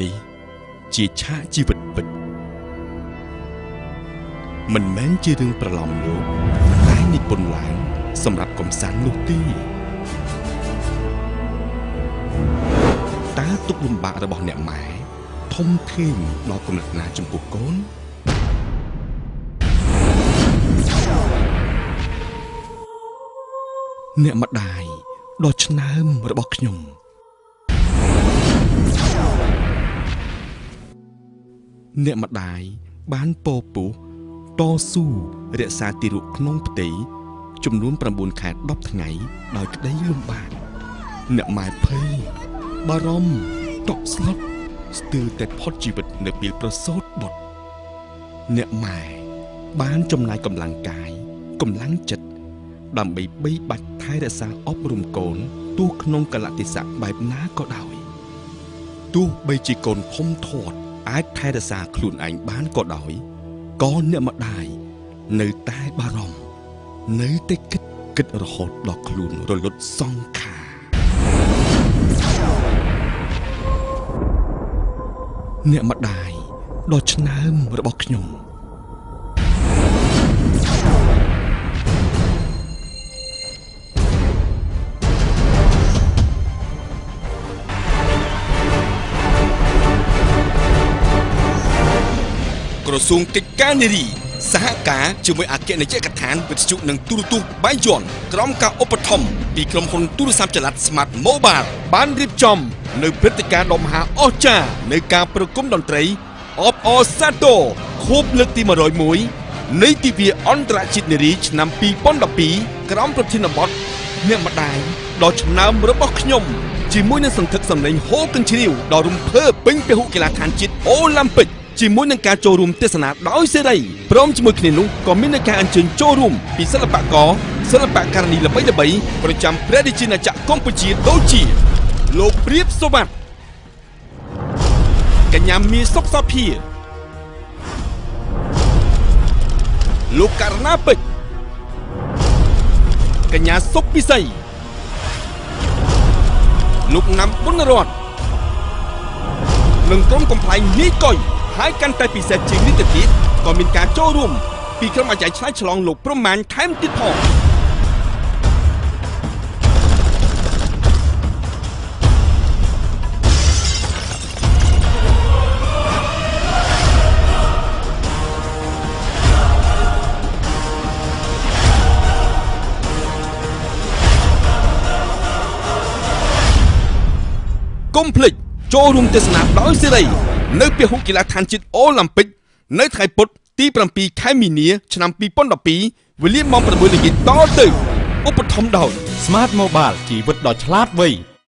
នេះជាឆាកជីវិតពិតមិនមែនជារឿងប្រឡំលោកតែនិពន្ធឡើងសម្រាប់កំសាន្តនោះទេតើទុក្ខលំបាករបស់អ្នកម៉ែធំធេងដល់កម្រិតណាចំពោះកូនអ្នកម្ដាយដ៏ឆ្នើមរបស់ខ្ញុំអ្នកម្ដាយបានពពោះតស៊ូរក្សាទារកក្នុងផ្ទៃចំនួន9ខែ10ថ្ងៃដោយក្តីលំបាកអ្នកម៉ែភ័យបារម្ភតក់ស្លុតស្ទើរតែផុតជីវិតនៅពេលប្រសូតបុត្រអ្នកម៉ែបានចំណាយកម្លាំងកាយកម្លាំងចិត្តដើម្បីបីបាច់ថែរក្សាអប់រំកូនទោះក្នុងកលៈទេសៈបែបណាក៏ដោយទោះបីជាកូនធំធាត់អាចថែរក្សាខ្លួនឯងបានក៏ដោយក៏អ្នកម្ដាយនៅតែបារម្ភនៅតែគិតរហូតដល់ខ្លួនរលត់សង្ខារអ្នកម្ដាយដ៏ឆ្នើមរបស់ខ្ញុំក្រសួងកិច្ចការនារីសហការជាមួយអគ្គនាយកដ្ឋានវិទ្យុនិងទូរទស្សន៍បាយ័នក្រោមការឧបត្ថម្ភពីក្រុមហ៊ុនទូរស័ព្ទចល័ត Smart Mobile បានរៀបចំនៅព្រឹត្តិការណ៍ដ៏មហាអស្ចារ្យនៃការប្រគំតន្ត្រីអបអរសាទរខួបលើកទី101នៃទិវាអន្តរជាតិនារីឆ្នាំ2012ក្រោមប្រធានបទអ្នកម្ដាយដ៏ឆ្នើមរបស់ខ្ញុំជាមួយនឹងសន្ធឹកសម្លេងហូរកញ្ជ្រៀវដ៏រំភើបពេញពហុកីឡាដ្ឋានជាតិអូឡាំពិកជាមួយនឹងការចូលរួមទេសនាដោយសេរីព្រមជាមួយគ្នានោះក៏មានការអញ្ជើញចូលរួមពីសិល្បករសិល្បករនីល្បីៗប្រចាំព្រះរាជាណាចក្រកម្ពុជាដូចជាលោកព្រាបសុវត្ថិកញ្ញាមាសុកសភាលោកករណាពេជ្រកញ្ញាសុកពិសីលោកណាំប៊ុនរតនិងក្រុមកំប្លែងនីកុយហើយកាន់តែពិសេសជាងនេះទៅទៀតក៏មានការចូលរួមពីក្រុមអាចារ្យឆ្លើយឆ្លងលោកព្រហ្មញ្ញថែមទៀតផងកុំភ្លេចចូលរួមទេសនាដោយសេរីនៅពហុកីឡាដ្ឋានជាតិអូឡាំពិកនៅថ្ងៃពុធទី7ខែមីនាឆ្នាំ2012វេលាម៉ោង6ល្ងាចតទៅឧបត្ថម្ភដោយ Smart Mobile ជីវិតដ៏ឆ្លាតវៃ